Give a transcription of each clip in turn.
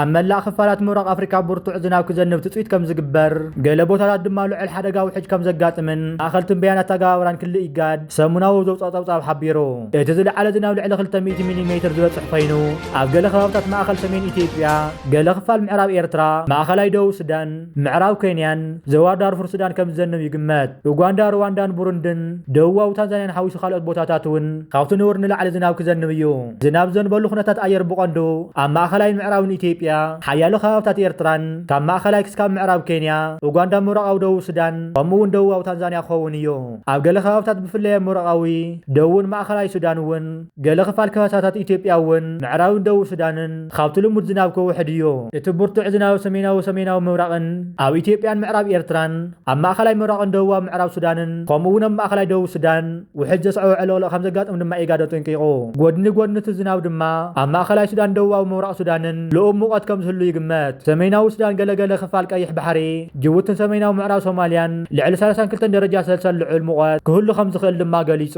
ኣብ መላእ ክፋላት ምብራቕ ኣፍሪካ ብርቱዕ ዝናብ ክዘንብ ትፅቢት ከም ዝግበር፣ ገለ ቦታታት ድማ ልዑል ሓደጋ ውሕጅ ከም ዘጋጥምን ማእኸል ትንበያን ኣተገባብራን ክልል ኢጋድ ሰሙናዊ ዘውፅኦ ፀብፃብ ሓቢሩ። እቲ ዝለዓለ ዝናብ ልዕሊ ክልተ ሚእቲ ሚሊ ሜትር ዝበፅሕ ኮይኑ፣ ኣብ ገለ ከባብታት ማእኸል ሰሜን ኢትዮጵያ፣ ገለ ክፋል ምዕራብ ኤርትራ፣ ማእኸላይ ደቡብ ሱዳን፣ ምዕራብ ኬንያን ዞባ ዳርፉር ሱዳን ከም ዝዘንብ ይግመት። ኡጋንዳ፣ ሩዋንዳን ቡሩንድን ደቡባዊ ታንዛንያን ሓዊሱ ካልኦት ቦታታት እውን ካብቲ ንቡር ንላዕሊ ዝናብ ክዘንብ እዩ። ዝናብ ዘንበሉ ኩነታት ኣየር ብቐንዱ ኣብ ማእኸላይን ምዕራብን ኢትዮጵያ፣ ሓያሎ ከባብታት ኤርትራን ካብ ማእኸላይ ክስካብ ምዕራብ ኬንያ፣ ኡጋንዳ፣ ምብራቓዊ ደቡብ ሱዳን፣ ከምኡ እውን ደቡባዊ ታንዛንያ ክኸውን እዩ። ኣብ ገለ ከባብታት ብፍላይ ኣብ ምብራቓዊ ደቡብን ማእኸላይ ሱዳን እውን፣ ገለ ክፋል ከባብታት ኢትዮጵያ እውን ምዕራብን ደቡብ ሱዳንን ካብቲ ልሙድ ዝናብ ክውሕድ እዩ። እቲ ብርቱዕ ዝናብ ኣብ ሰሜናዊ ሰሜናዊ ምብራቕን ኣብ ኢትዮጵያን ምዕራብ ኤርትራን፣ ኣብ ማእኸላይ ምብራቕን ደቡባዊ ምዕራብ ሱዳንን፣ ከምኡ እውን ኣብ ማእኸላይ ደቡብ ሱዳን ውሕጅ ዘስዕቦ ዕልቕልቕ ከም ዘጋጥም ድማ ኢጋድ ኣጠንቂቑ። ጎድኒ ጎድኒ እቲ ዝናብ ድማ ኣብ ማእኸላይ ሱዳን፣ ደቡባዊ ምብራቕ ሱዳንን ልኡም ሙቐት ከም ዝህሉ ይግመት። ሰሜናዊ ሱዳን፣ ገለገለ ክፋል ቀይሕ ባሕሪ፣ ጅቡትን ሰሜናዊ ምዕራብ ሶማልያን ልዕሊ ሰላሳን ክልተን ደረጃ ሰልሰል ልዑል ሙቐት ክህሉ ከም ዝኽእል ድማ ገሊጹ።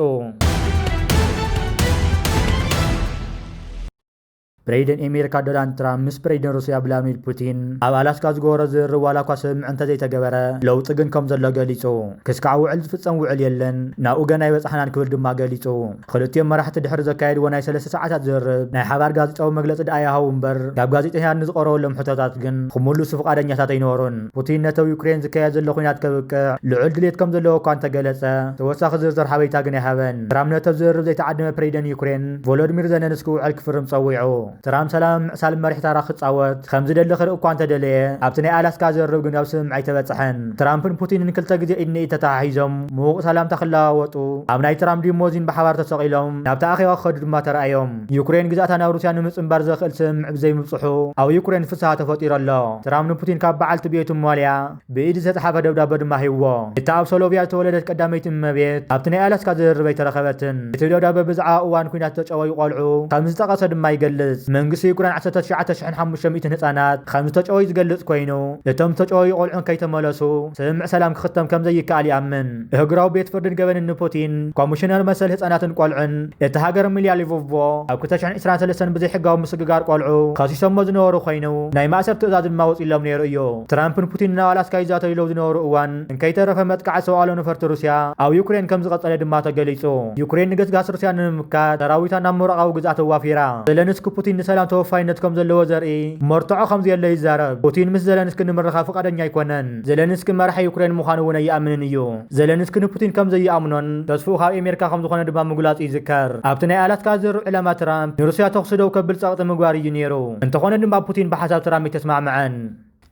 ፕሬዚደንት ኣሜሪካ ዶናልድ ትራምፕ ምስ ፕሬዚደንት ሩስያ ቭላድሚር ፑቲን ኣብ ኣላስካ ዝገበሮ ዝርርብ ዋላ እኳ ስምምዕ እንተዘይተገበረ፣ ለውጢ ግን ከም ዘሎ ገሊጹ። ክስካዕ ውዕል ዝፍጸም ውዕል የለን፣ ናብኡ ገና ኣይበጻሕናን ክብል ድማ ገሊጹ። ክልቲኦም መራሕቲ ድሕሪ ዘካየድዎ ናይ ሰለስተ ሰዓታት ዝርርብ ናይ ሓባር ጋዜጣዊ መግለጺ ደኣ ይሃቡ እምበር፣ ካብ ጋዜጠኛታት ንዝቐረበሎም ሕቶታት ግን ክምልሱ ፍቓደኛታት ኣይነበሩን። ፑቲን ነቲ ኣብ ዩክሬን ዝካየድ ዘሎ ኲናት ከብቅዕ ልዑል ድሌት ከም ዘለዎ እኳ እንተገለጸ፣ ተወሳኺ ዝርዝር ሓበሬታ ግን ኣይሃበን። ትራምፕ ነቲ ኣብ ዝርርብ ዘይተዓደመ ፕሬዚደንት ዩክሬን ቮሎዲሚር ዘለንስኪ ውዕል ክፍርም ጸዊዑ። ትራምፕ ሰላም ምዕሳል መሪሕ ታራ ክጻወት ከም ዝደሊ ክርኢ እኳ እንተደለየ፣ ኣብቲ ናይ ኣላስካ ዝርርብ ግን ኣብ ስምምዕ ኣይተበጽሐን። ትራምፕን ፑቲንን ክልተ ግዜ ኢድ ንኢድ ተተሓሒዞም ምዉቕ ሰላምታ ክለዋወጡ፣ ኣብ ናይ ትራምፕ ሊሞዚን ብሓባር ተሰቒሎም ናብቲ ኣኼባ ክኸዱ ድማ ተራእዮም። ዩክሬን ግዝኣታ ናብ ሩስያ ንምጽንባር ዘኽእል ስምምዕ ብዘይምብጽሑ፣ ኣብ ዩክሬን ፍስሃ ተፈጢሩ ኣሎ። ትራምፕ ንፑቲን ካብ በዓልቲ ቤቱ ማልያ ብኢድ ዝተጻሕፈ ደብዳበ ድማ ሂብዎ። እታ ኣብ ሶሎቪያ ዝተወለደት ቀዳመይቲ እመቤት ኣብቲ ናይ ኣላስካ ዝርርብ ኣይተረኸበትን። እቲ ደብዳበ ብዛዕባ እዋን ኲናት ዝተጨወዩ ቆልዑ ከም ዝጠቐሰ ድማ ይገልጽ። መንግስቲ ዩክሬን ዓሰርተ ትሽዓተ ሽሕን ሓሙሽተ ሚእትን ህጻናት ከም ዝተጨወዩ ዝገልጽ ኮይኑ፣ እቶም ዝተጨወዩ ቆልዑ ከይተመለሱ ስምምዕ ሰላም ክኽተም ከም ዘይከኣል ይኣምን። እህግራዊ ቤት ፍርድን ገበንን ንፑቲን፣ ኮሚሽነር መሰል ህጻናትን ቆልዑን እቲ ሃገር ሚልያ ሊቮቮ ኣብ ክልተ ሽሕን ዕስራን ሰለስተን ብዘይሕጋዊ ምስግጋር ቆልዑ ከሲሶሞ ዝነበሩ ኮይኑ፣ ናይ ማእሰር ትእዛዝ ድማ ወጺሎም ነይሩ እዩ። ትራምፕን ፑቲን ናብ ኣላስካ ይዛተዩ ኢሎም ዝነበሩ እዋን እንከይተረፈ መጥቃዕቲ ሰብኣዊ ነፈርቲ ሩስያ ኣብ ዩክሬን ከም ዝቐጸለ ድማ ተገሊጹ። ዩክሬን ንገስጋስ ሩስያ ንምምካት ሰራዊታ ናብ ምብራቓዊ ግዝኣት ኣዋፊራ። ዘለንስኪ ፑቲን ንሰላም ተወፋይነት ከም ዘለዎ ዘርኢ መርትዖ ከም ዘየለ ይዛረብ። ፑቲን ምስ ዘለንስኪ ንምርኻብ ፍቓደኛ ኣይኮነን። ዘለንስኪ መራሒ ዩክሬን ምዃኑ እውን ኣይኣምንን እዩ። ዘለንስኪ ንፑቲን ከም ዘይኣምኖን ተስፍኡ ካብ ኣሜሪካ ከም ዝኾነ ድማ ምግላጹ ይዝከር። ኣብቲ ናይ ኣላስካ ዝርርብ ዕላማ ትራምፕ ንሩስያ ተኹሲ ደው ከብል ጸቕጢ ምግባር እዩ ነይሩ። እንተኾነ ድማ ፑቲን ብሓሳብ ትራምፕ ኣይተስማዕምዐን።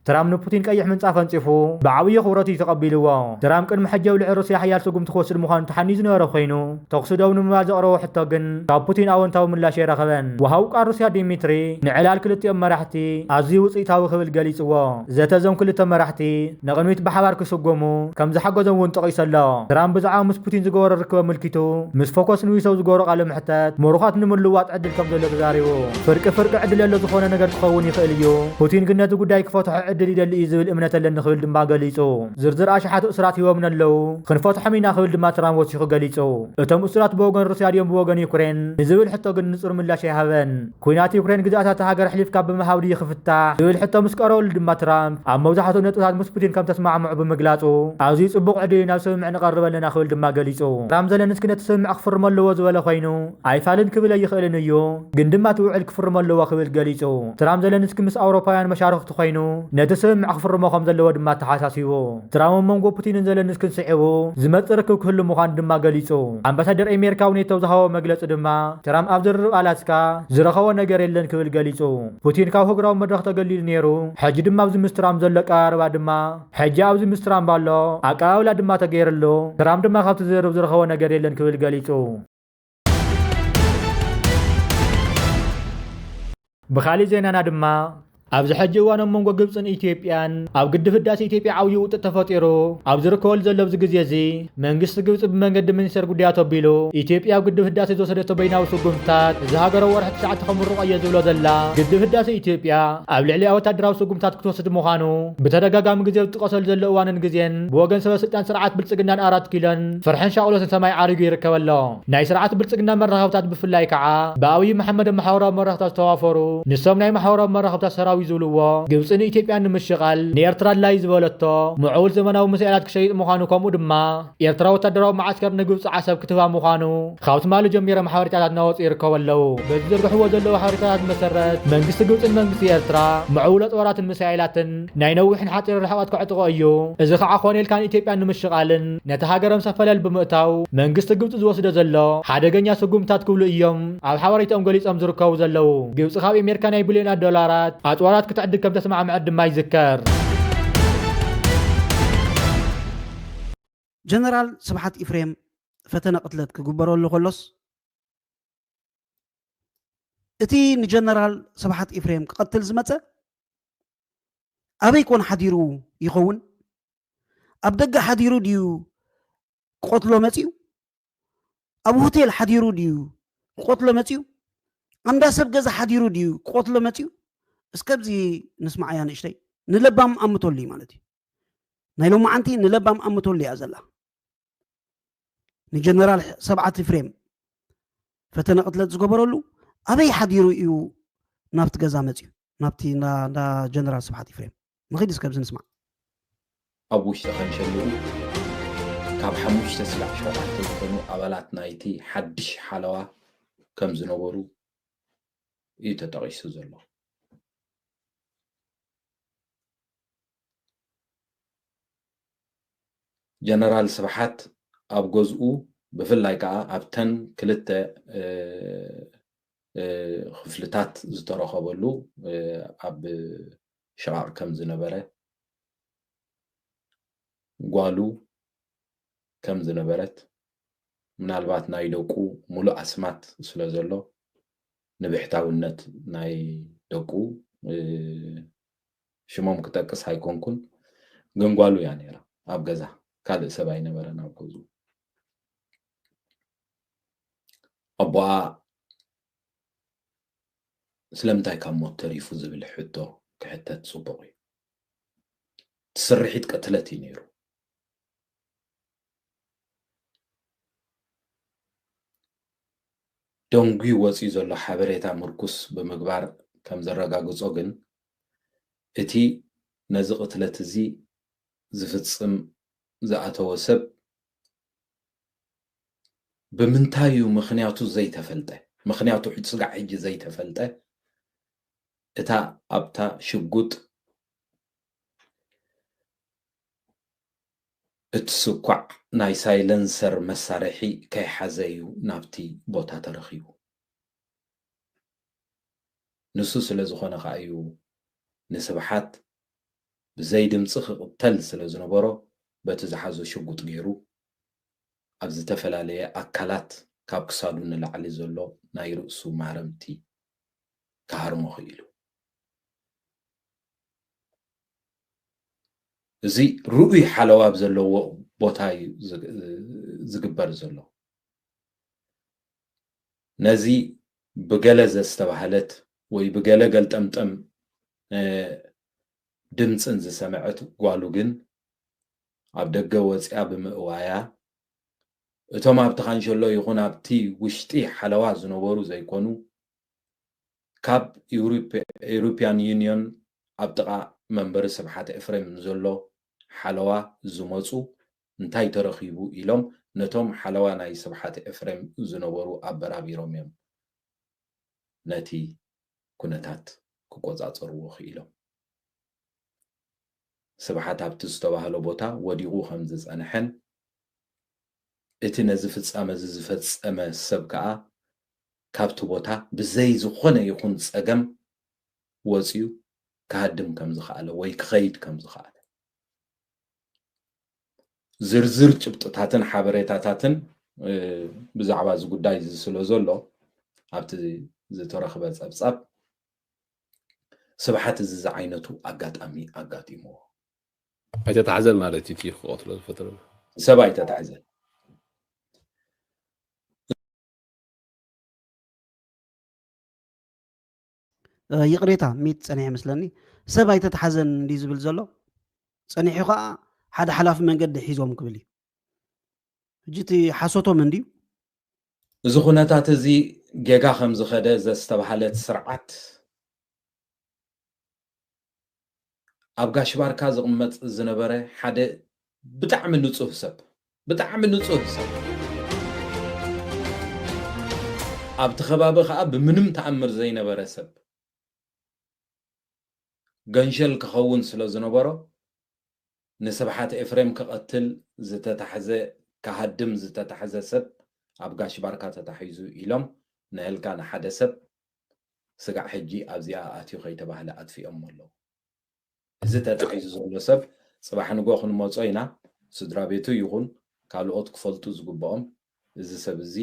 ትራምፕ ንፑቲን ቀይሕ ምንጻፍ ኣንጺፉ ብዓብዪ ክብረት እዩ ተቐቢልዎ። ትራምፕ ቅድሚ ሕጂ ኣብ ልዕሊ ሩስያ ሓያል ስጉምቲ ክወስድ ምዃኑ ተሓንዩ ዝነበረ ኮይኑ፣ ተኹሲ ደው ንምባል ዘቕረቦ ሕቶ ግን ካብ ፑቲን ኣወንታዊ ምላሽ ኣይረኸበን። ወሃቢ ቃል ሩስያ ዲሚትሪ ንዕላል ክልቲኦም መራሕቲ ኣዝዩ ውጽኢታዊ ክብል ገሊጽዎ። ዘተ እዞም ክልተ መራሕቲ ንቕድሚት ብሓባር ክስጎሙ ከም ዝሓገዞም እውን ጠቒሱ ኣሎ። ትራምፕ ብዛዕባ ምስ ፑቲን ዝገበሮ ርክብ ኣመልኪቱ ምስ ፎኮስ ኒውስ ኣብ ዝገበሮ ቃለ መሕተት፣ ምሩኻት ንምልዋጥ ዕድል ከም ዘሎ ተዛሪቡ። ፍርቂ ፍርቂ ዕድል ኣሎ፣ ዝኾነ ነገር ክኸውን ይኽእል እዩ። ፑቲን ግን ነቲ ጉዳይ ክፈትሖ ዕድል ይደሊ እዩ ዝብል እምነት ኣለኒ ክብል ድማ ገሊጹ። ዝርዝር ኣሽሓት እሱራት ሂቦምና ኣለዉ፣ ክንፈትሖም ኢና ክብል ድማ ትራምፕ ወሲኹ ገሊጹ። እቶም እሱራት ብወገን ሩስያ ድዮም ብወገን ዩክሬን ንዝብል ሕቶ ግን ንጹር ምላሽ ኣይሃበን። ኲናት ዩክሬን ግዝኣታት ሃገር ኣሕሊፍካ ብምሃብ ድዩ ክፍታሕ ዝብል ሕቶ ምስ ቀረበሉ ድማ ትራምፕ ኣብ መብዛሕትኡ ነጥብታት ምስ ፑቲን ከም ተስማዕምዑ ብምግላጹ ኣዝዩ ጽቡቕ ዕድል እዩ፣ ናብ ስምምዕ ንቐርብ ኣለና ክብል ድማ ገሊጹ። ትራምፕ ዘለንስኪ ነቲ ስምምዕ ክፍርሞ ኣለዎ ዝበለ ኮይኑ ኣይፋልን ክብል ኣይኽእልን እዩ፣ ግን ድማ እቲ ውዕል ክፍርሞ ኣለዎ ክብል ገሊጹ። ትራምፕ ዘለንስኪ ምስ ኣውሮፓውያን መሻርኽቱ ኮይኑ ነቲ ስምምዕ ክፍርሞ ከም ዘለዎ ድማ ኣተሓሳሲቡ። ትራምፕ ኣብ መንጎ ፑቲንን ዘለንስኪን ስዒቡ ዝመጽእ ርክብ ክህሉ ምዃኑ ድማ ገሊጹ። ኣምባሳደር ኣሜሪካ ኣብ ኔቶ ዝሃቦ መግለጺ ድማ ትራምፕ ኣብ ዝርርብ ኣላስካ ዝረኸቦ ነገር የለን ክብል ገሊጹ። ፑቲን ካብ ህግራዊ መድረኽ ተገሊሉ ነይሩ፣ ሕጂ ድማ ኣብዚ ምስ ትራምፕ ዘሎ ኣቀራርባ ድማ፣ ሕጂ ኣብዚ ምስ ትራምፕ ኣሎ፣ ኣቀባብላ ድማ ተገይርሉ፣ ትራምፕ ድማ ካብቲ ዝርርብ ዝረኸቦ ነገር የለን ክብል ገሊጹ። ብኻሊእ ዜናና ድማ፣ ኣብዚ ሕጂ እዋን ኣብ መንጎ ግብጽን ኢትዮጵያን ኣብ ግድብ ህዳሴ ኢትዮጵያ ዓብዪ ውጥጥ ተፈጢሩ ኣብ ዝርከበሉ ዘሎ ኣብዚ ግዜ እዚ፣ መንግስቲ ግብጺ ብመንገዲ ሚኒስቴር ጉዳያት ኣቢሉ ኢትዮጵያ ኣብ ግድብ ህዳሴ ዝወሰደቶ በይናዊ ስጉምትታት እዚ ሃገር ኣብ ወርሒ ትሽዓተ ከምርቖ እየ ዝብሎ ዘላ፣ ግድብ ህዳሴ ኢትዮጵያ ኣብ ልዕሊኣ ወታደራዊ ስጉምትታት ክትወስድ ምዃኑ ብተደጋጋሚ ግዜ ዝጥቀሰሉ ዘሎ እዋንን ግዜን ብወገን ሰበ ስልጣን ስርዓት ብልጽግናን ኣራት ኪሎን ፍርሕን ሻቕሎትን ሰማይ ዓሪጉ ይርከብ ኣሎ። ናይ ስርዓት ብልጽግና መራኸብታት ብፍላይ ከዓ ብኣብይ መሓመድ ኣብ ማሕበራዊ መራኸብታት ዝተዋፈሩ ንሶም ናይ ማሕበራዊ መራኸብታት ሰራዊት ዝብልዎ፣ ግብፂ ንኢትዮጵያ ንምሽቓል ንኤርትራ ኣድላይ ዝበለቶ ምዕቡል ዘመናዊ ሚሳኤላት ክሸይጥ ምዃኑ፣ ከምኡ ድማ ኤርትራ ወታደራዊ መዓስከር ንግብፂ ዓሰብ ክትህባ ምዃኑ ካብ ትማሊ ጀሚሮም ሓበሬታታት እናወፁ ይርከቡ ኣለዉ። በዚ ዝዝርግሕዎ ዘለዉ ሓበሬታታት መሰረት፣ መንግስቲ ግብፅን መንግስቲ ኤርትራ ምዕቡል ኣፅዋራትን ሚሳኤላትን ናይ ነዊሕን ሓፂር ርሕቐት ከዕጥቖ እዩ። እዚ ከዓ ኮነ ኢልካ ንኢትዮጵያ ንምሽቓልን ነቲ ሃገሮም ሰፈለል ብምእታው መንግስቲ ግብፂ ዝወስዶ ዘሎ ሓደገኛ ስጉምታት ክብሉ እዮም ኣብ ሓበሬታኦም ገሊፆም ዝርከቡ ዘለዉ። ግብፂ ካብ ኣሜሪካ ናይ ቢልዮናት ዶላራት ኣፅዋራት ክትዕድግ ከም ተስማዕምዐት ድማ ይዝከር። ጀነራል ስብሓት ኢፍሬም ፈተነ ቅትለት ክግበረሉ ከሎስ፣ እቲ ንጀነራል ስብሓት ኢፍሬም ክቐትል ዝመጸ ኣበይ ኮን ሓዲሩ ይኸውን? ኣብ ደገ ሓዲሩ ድዩ ክቐትሎ መጺኡ? ኣብ ሆቴል ሓዲሩ ድዩ ክቐትሎ መጺኡ? ኣንዳ ሰብ ገዛ ሓዲሩ ድዩ ክቐትሎ መጺኡ? እስከ ኣብዚ ንስማዓያ ንእሽተይ። ንለባም ኣምተሉ እዩ ማለት እዩ። ናይ ሎማዓንቲ ንለባም ኣምተሉ እያ ዘላ። ንጀነራል ስብሓት ኢፍሬም ፈተነ ቅትለት ዝገበረሉ ኣበይ ሓዲሩ እዩ ናብቲ ገዛ መጺኡ? ናብቲ እንዳ ጀነራል ስብሓት ኢፍሬም ንኺድ እስከ ኣብዚ ንስማዕ። ኣብ ውሽጢ ከንሸልኡ ካብ ሓሙሽተ ስጋዕ ሸውዓተ ዝኾኑ ኣባላት ናይቲ ሓድሽ ሓለዋ ከም ዝነበሩ እዩ ተጠቒሱ ዘሎ። ጀነራል ስብሓት ኣብ ገዝኡ ብፍላይ ከዓ ኣብተን ክልተ ክፍልታት ዝተረኸበሉ ኣብ ሽቓቕ ከም ዝነበረ፣ ጓሉ ከም ዝነበረት፣ ምናልባት ናይ ደቁ ሙሉእ ኣስማት ስለ ዘሎ ንብሕታውነት ናይ ደቁ ሽሞም ክጠቅስ ኣይኮንኩን፣ ግን ጓሉ እያ ነይራ ኣብ ገዛ፣ ካልእ ሰብ ኣይነበረን ኣብ ገዝኡ። ኣቦኣ ስለምንታይ ካብ ሞት ተሪፉ ዝብል ሕቶ ክሕተት ጽቡቕ እዩ። እቲ ስርሒት ቅትለት እዩ ነይሩ። ደንጉዩ ወፂኡ ዘሎ ሓበሬታ ምርኩስ ብምግባር ከም ዘረጋግፆ ግን፣ እቲ ነዚ ቅትለት እዚ ዝፍፅም ዝኣተወ ሰብ ብምንታይ እዩ ምኽንያቱ ዘይተፈልጠ፣ ምኽንያቱ ስጋዕ ሕጂ ዘይተፈልጠ፣ እታ ኣብታ ሽጉጥ እትስኳዕ ናይ ሳይለንሰር መሳርሒ ከይሓዘ እዩ ናብቲ ቦታ ተረኺቡ። ንሱ ስለ ዝኾነ ከኣ እዩ ንስብሓት ብዘይ ድምፂ ክቕተል ስለ ዝነበሮ በቲ ዝሓዞ ሽጉጥ ገይሩ ኣብ ዝተፈላለየ ኣካላት ካብ ክሳዱ ንላዕሊ ዘሎ ናይ ርእሱ ማረምቲ ክሃርሞ ክኢሉ። እዚ ርኡይ ሓለዋ ኣብ ዘለዎ ቦታ እዩ ዝግበር ዘሎ። ነዚ ብገለ ዘስተባህለት ወይ ብገለ ገልጠምጠም ድምፅን ዝሰምዐት ጓሉ ግን ኣብ ደገ ወፂኣ ብምእዋያ፣ እቶም ኣብቲ ካንሸሎ ይኹን ኣብቲ ውሽጢ ሓለዋ ዝነበሩ ዘይኮኑ፣ ካብ European Union ኣብ ጥቓ መንበሪ ስብሓት ኤፍሬም ንዘሎ ሓለዋ ዝመፁ እንታይ ተረኺቡ ኢሎም ነቶም ሓለዋ ናይ ስብሓት ኤፍሬም ዝነበሩ ኣበራቢሮም እዮም ነቲ ኩነታት ክቆፃፀርዎ ክኢሎም። ስብሓት ኣብቲ ዝተባህሎ ቦታ ወዲቑ ከም ዝፀንሐን እቲ ነዚ ፍፃመ እዚ ዝፈፀመ ሰብ ከዓ ካብቲ ቦታ ብዘይ ዝኾነ ይኹን ፀገም ወፂኡ ክሃድም ከም ዝኸኣለ ወይ ክኸይድ ከም ዝኸኣለ ዝርዝር ጭብጥታትን ሓበሬታታትን ብዛዕባ እዚ ጉዳይ እዚ ስለ ዘሎ ኣብቲ ዝተረኽበ ፀብፃብ ስብሓት እዚ ዝዓይነቱ ኣጋጣሚ ኣጋጢምዎ። ኣይተታሕዘን ማለት እዩ። እቲ ክቐትሎ ዝፈተነ ሰብ ኣይተታሕዘን። ይቕሬታ ሚት ጸኒሐ መስለኒ። ሰብ ኣይተታሕዘን እንዲ ዝብል ዘሎ ጸኒሑ ከዓ ሓደ ሓላፊ መንገዲ ሒዞም ክብል እዩ። ሕጂ እቲ ሓሶቶም እንድዩ። እዚ ኩነታት እዚ ጌጋ ከም ዝኸደ ዘስተባሃለት ስርዓት ኣብ ጋሽ ባርካ ዝቕመጥ ዝነበረ ሓደ ብጣዕሚ ንጹህ ሰብ፣ ብጣዕሚ ንጹህ ሰብ፣ ኣብቲ ከባቢ ኸኣ ብምንም ተኣምር ዘይነበረ ሰብ፣ ገንሸል ክኸውን ስለ ዝነበሮ፣ ንስብሓት ኤፍሬም ክቐትል ዝተታሕዘ፣ ክሃድም ዝተታሕዘ ሰብ ኣብ ጋሽ ባርካ ተታሒዙ ኢሎም፣ ንህልካ ንሓደ ሰብ ስጋዕ ሕጂ ኣብዚኣ ኣትዩ ከይተባህለ ኣጥፊኦሞ ኣለዉ። እዚ ተታሒዙ ዘሎ ሰብ ጽባሕ ንጎ ክንመጾ ኢና። ስድራ ቤቱ ይኹን ካልኦት ክፈልጡ ዝግብኦም፣ እዚ ሰብ እዚ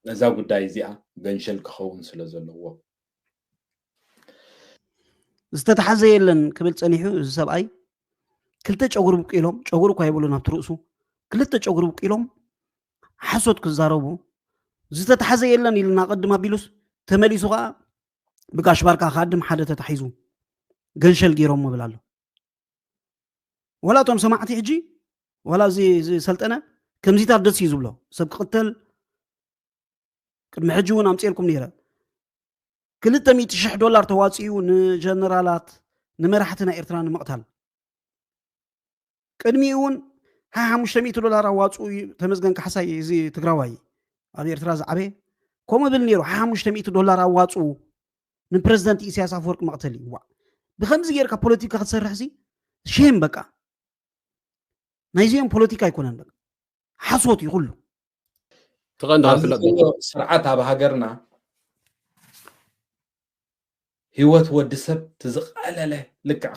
ነዛ ጉዳይ እዚኣ ገንሸል ክኸውን ስለ ዘለዎ። ዝተታሓዘ የለን ክብል ጸኒሑ እዚ ሰብኣይ። ክልተ ጨጉሪ ብቂሎም፣ ጨጉሪ እኳ ይብሉን ኣብቲ ርእሱ፣ ክልተ ጨጉሪ ብቂሎም ሓሶት ክዛረቡ፣ ዝተታሓዘ የለን ኢልና ቅድም ኣቢሉስ፣ ተመሊሱ ኸኣ ብጋሽ ባርካ ክሃድም ሓደ ተታሒዙ ገንሸል ገይሮሞ ይብል ኣሎ። ዋላ እቶም ሰማዕቲ ሕጂ፣ ዋላ እዚ እዚ ሰልጠነ ከምዚታት ደስ እዩ ዝብሎ፣ ሰብ ክቕተል ቅድሚ ሕጂ እውን ኣምፅኤልኩም ነይረ። ክልተ ሚእቲ ሽሕ ዶላር ተዋፂኡ ንጀነራላት፣ ንመራሕቲ ናይ ኤርትራ ንምቕታል። ቅድሚኡ እውን ሓሙሽተ ሚእቲ ዶላር ኣዋፅኡ እዩ ተመስገን ካሕሳይ፣ እዚ ትግራዋይ ኣብ ኤርትራ ዝዓበየ። ከምኡ ብል ነይሩ፣ ሓሙሽተ ሚእቲ ዶላር ኣዋፅኡ ንፕረዚደንት ኢሳያስ ኣፈወርቂ መቕተሊ። ዋ፣ ብኸምዚ ጌርካ ፖለቲካ ክትሰርሕ ሲ ሼም በቃ። ናይዚኦም ፖለቲካ ኣይኮነን፣ በቃ ሓሶት እዩ ኩሉ። ትቐንዲ ኣብዚ ክፍለጥ ዘሎ ስርዓት ኣብ ሃገርና ህይወት ወዲ ሰብ ትዝቐለለ ልክዕ